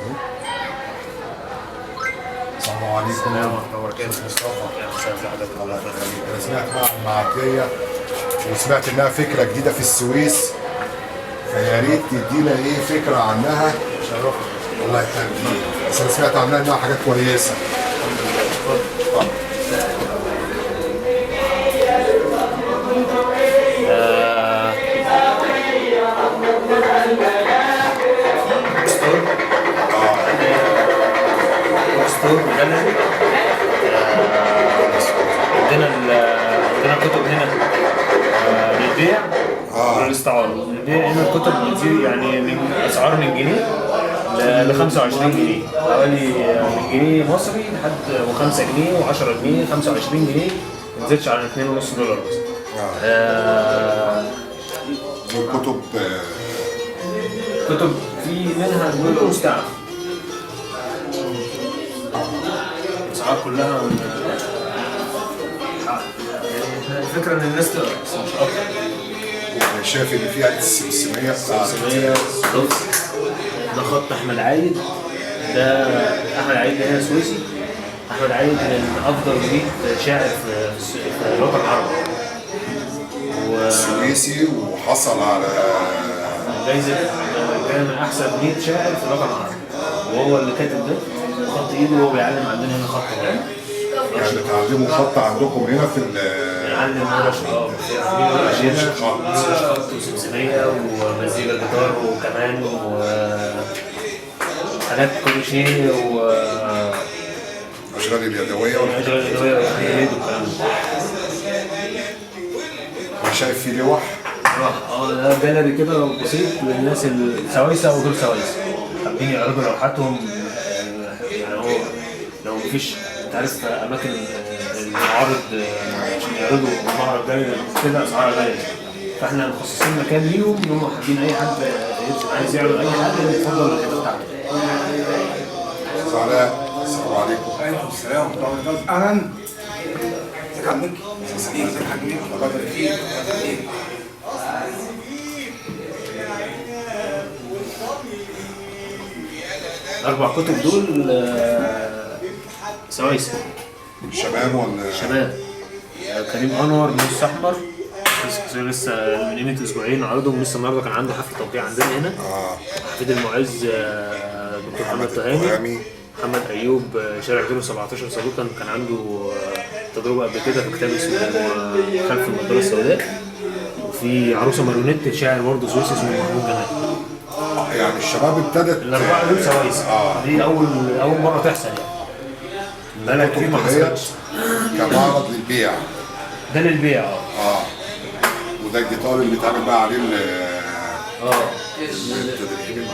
السلام عليكم. السلام ورحمة الله وبركاته. مصطفى. أهلا وسهلا بحضرتك. الله يخليك. انا سمعت بقى عن المعدية وسمعت انها فكرة جديدة في السويس، فيا ريت تدينا ايه فكرة عنها. شرفنا. الله يخليك. بس انا سمعت عنها انها حاجات كويسة. الحمد لله. اتفضل. store، store gallery. عندنا عندنا كتب هنا للبيع وللاستعارة. البيع هنا الكتب بتزيد يعني من اسعار من جنيه ل 25 جنيه، حوالي من جنيه مصري لحد و5 جنيه و10 جنيه 25 جنيه، ما تزيدش عن 2.5 دولار مثلا. والكتب كتب في منها جزء مستعمل، الاسعار كلها يعني الفكرة ان الناس تقرا بس مش اكتر. شايف ان فيها السمسميه بتاعت 500 ده خط احمد عايد. ده احمد عايد ده هنا سويسي. احمد عايد من افضل 100 شاعر في الوطن العربي، سويسي وحصل على وجايزه كان من احسن 100 شاعر في الوطن العربي، وهو اللي كاتب ده وخط ايده، وهو بيعلم عندنا هنا خط برضه. يعني بتعلموا خط عندكم هنا في بنعلم ورش، عاملين ورش هنا، خط. ورش خط وسمسمية ومزيكا جيتار وكمان وحاجات كروشيه و الاشغال اليدوية والحاجات. اشغال يدوية و handmade والكلام ده. انا شايف في لوح. ده جاليري كده بسيط للناس السوايسة وغير سوايسة حابين يعرضوا لوحاتهم. يعني هو لو مفيش، انت عارف اماكن المعارض، عشان يعرضوا معرض جاليري كده اسعارها غالية، فاحنا مخصصين مكان ليهم ان هم حابين اي حد عايز يعرض اي حاجة يتفضل الحتة بتاعته. استاذ علاء، السلام عليكم. عليكم السلام ورحمة الله وبركاته. أهلا. ازيك يا عم مكي؟ ازيك يا حاج مكي؟ الله يبارك فيك. الله يبارك فيك. الاربع كتب دول سوايسة. شباب ولا شباب. كريم انور نص احمر، لسه من قيمة اسبوعين عرضهم، لسه النهارده كان عنده حفلة توقيع عندنا هنا. حفيد المعز، دكتور محمد تهاني. التهامي. محمد ايوب، شارع 217 سابقا، كان عنده تجربه قبل كده في كتاب اسمه خلف النضارة السوداء. وفي عروسه ماريونيت شاعر برضه سويسي اسمه محمود جمال. يعني الشباب ابتدت. الاربعة دول سوايس. دي اول مرة تحصل يعني، بقالها كتير ما الكتب ديت حصلتش. كمعرض للبيع. ده للبيع. وده الجيتار اللي بيتعمل بقى عليه التدريب.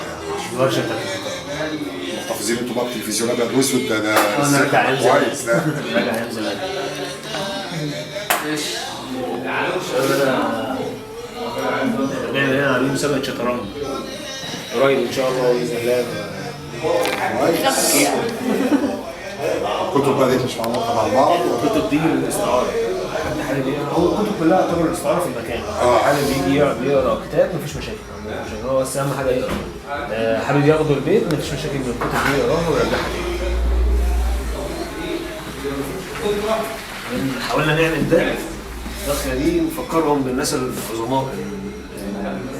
الورشة بتاعت الجيتار. محتفظين انتوا بقى بتلفزيون ابيض واسود ده نرجع ايام زمان. كويس ده. نرجع ايام زمان. نعمل هنا عاملين مسابقة شطرنج قريب ان شاء الله باذن الله. كويس. الكتب بقى دي مش معروفة مع بعض. الكتب دي للاستعاره، حد حابب يقرا، هو الكتب كلها تعتبر الاستعارة في المكان. حابب يجي يقرا كتاب مفيش مشاكل، مفيش مشاكل، هو بس اهم حاجة يقرا. حابب ياخده البيت مفيش مشاكل، من الكتب دي يقراها ويرجعها تاني. حاولنا نعمل ده الدخلة دي ونفكرهم بالناس العظماء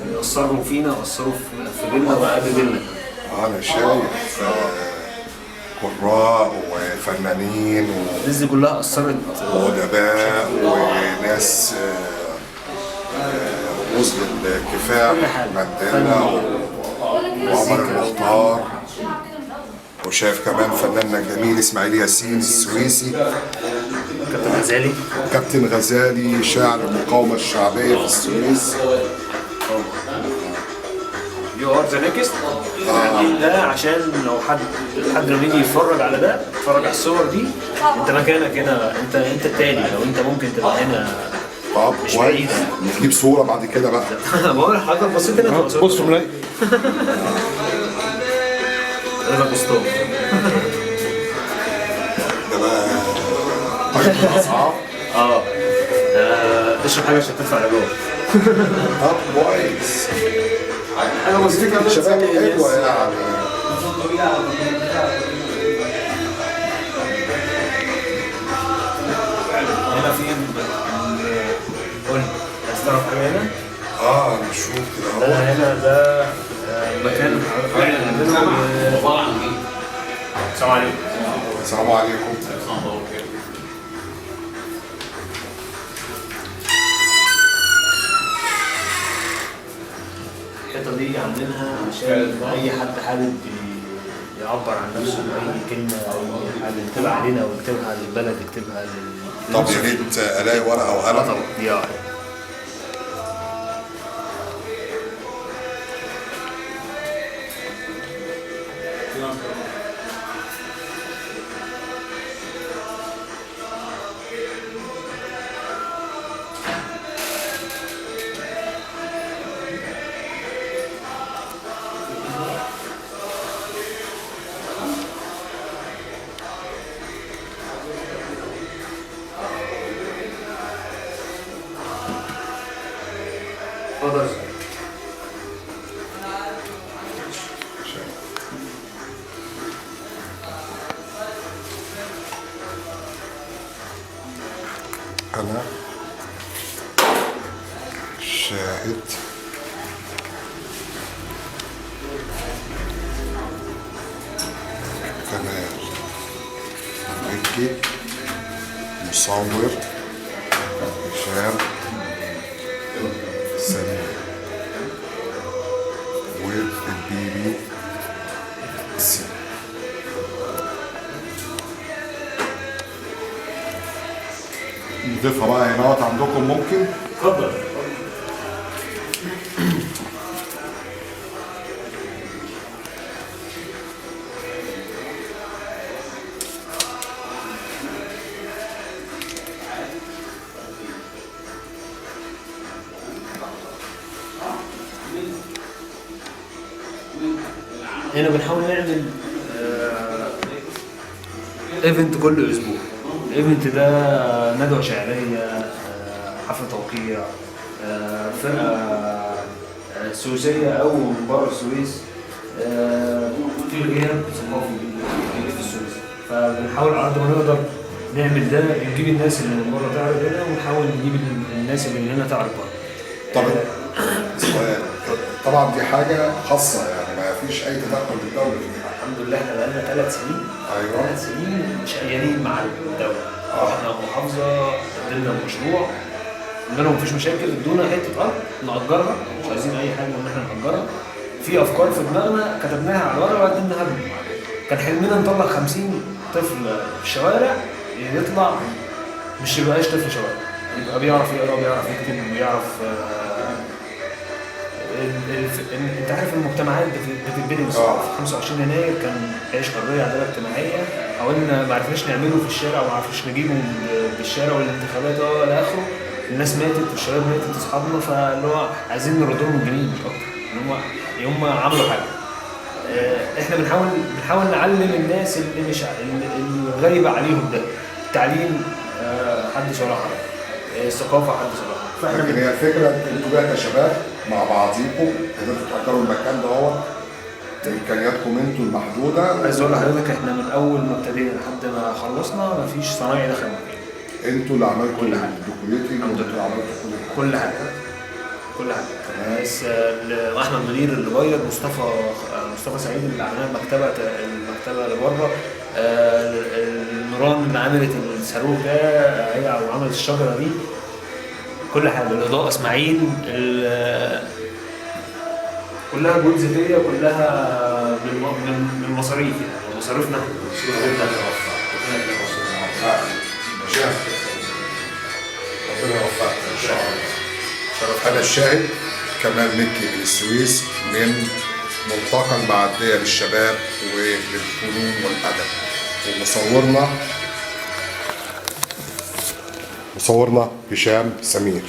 اللي اثروا فينا واثروا في جيلنا وقبل جيلنا. انا شايف قراء وفنانين الناس دي كلها اثرت. وادباء وناس رموز للكفاح، كل حاجة. مانديلا وعمر المختار، وشايف كمان فناننا الجميل اسماعيل ياسين السويسي، كابتن غزالي. كابتن غزالي شاعر المقاومة الشعبية في السويس. you are the next. ده عشان لو حد لما يجي يتفرج على ده، يتفرج على الصور دي، انت مكانك هنا، انت التاني، لو انت ممكن تبقى هنا. طب مش كويس. بعيد. نجيب صورة بعد كده بقى. بقول لحضرتك بصيت هنا تبقى صورة. بص ملاي. انا بصتهم. ده بقى طيب الأسعار. اشرب حاجة عشان تدفع الايجار. طب كويس. حاجة بسيطة فكرة شباب حلوة يعني. هنا في قول عايز تعرف حاجة هنا؟ نشوف كده ده اهو. هنا ده مكان عبارة عن ايه؟ السلام عليكم. السلام عليكم. الحيطة دي عاملينها عشان اي حد حابب يعبر عن نفسه باي كلمة او اي حاجة يكتبها علينا او يكتبها للبلد، يكتبها لل طب يا ريت الاقي ورقة وقلم. طبعا دي واحدة. اتفضل. انا شاهد كمال مكي مصور هشام سمير والبي بي سي. نضيفها بقى هنا اهوت عندكم ممكن؟ اتفضل. هنا بنحاول نعمل event كل اسبوع. ال event ده ندوه شعرية، حفلة توقيع، فرقه سويسيه او من بره السويس، في غياب ثقافي كبير في السويس، فبنحاول على قد ما نقدر نعمل ده، نجيب الناس اللي من بره تعرض هنا، ونحاول نجيب الناس اللي من هنا تعرض بره. طب سؤال، طبعا دي حاجة خاصة يعني ما فيش اي تدخل للدولة فيها. الحمد لله احنا بقالنا 3 سنين. ايوه 3 سنين شقيانين مع الدولة. احنا محافظة قدمنا مشروع، قلنا لهم مفيش مشاكل، ادونا حتة ارض نأجرها، مش عايزين اي حاجة ان احنا نأجرها. في افكار في دماغنا كتبناها على ورقة وقدمناها لهم. كان حلمنا نطلع 50 طفل في الشوارع، يطلع مش يبقاش طفل شوارع، يبقى بيعرف يقرا وبيعرف يكتب وبيعرف انت عارف المجتمعات بتتبني بالثقافة. 25 يناير كان عيش حرية عدالة اجتماعية، حاولنا ما عرفناش نعمله في الشارع وما عرفناش نجيبه بالشارع والانتخابات الى اخره. الناس ماتت والشباب ماتت اصحابنا، فاللي هو عايزين نرد لهم الجميل مش اكتر، ان هم عملوا حاجة. احنا بنحاول نعلم الناس اللي مش اللي غايبة عليهم ده. التعليم حدث ولا حرج، الثقافة حدث ولا حرج. لكن هي الفكرة انتوا بقى كشباب مع بعضيكم قدرتوا تأجروا المكان دوت بامكانياتكم انتوا المحدودة. عايز اقول لحضرتك احنا من اول ما ابتدينا لحد ما خلصنا مفيش صنايعي دخل المكان. انتوا اللي عملتوا كل حاجة. ال decorating، انتوا اللي عملتوا كل حاجة. كل حاجة كل حاجة. بس احمد منير اللي بيض، مصطفى سعيد اللي عمل المكتبة اللي بره، النوران اللي عملت الصاروخ ده هي وعملت الشجرة دي، كل حاجة. الاضاءة اسماعيل، كلها جهود ذاتية، كلها من مصاريف يعني مصاريفنا. ربنا يوفقك ان شاء الله. انا الشاهد كمال مكي من السويس، من ملتقى المعدية للشباب وللفنون والادب، ومصورنا مصورنا هشام سمير.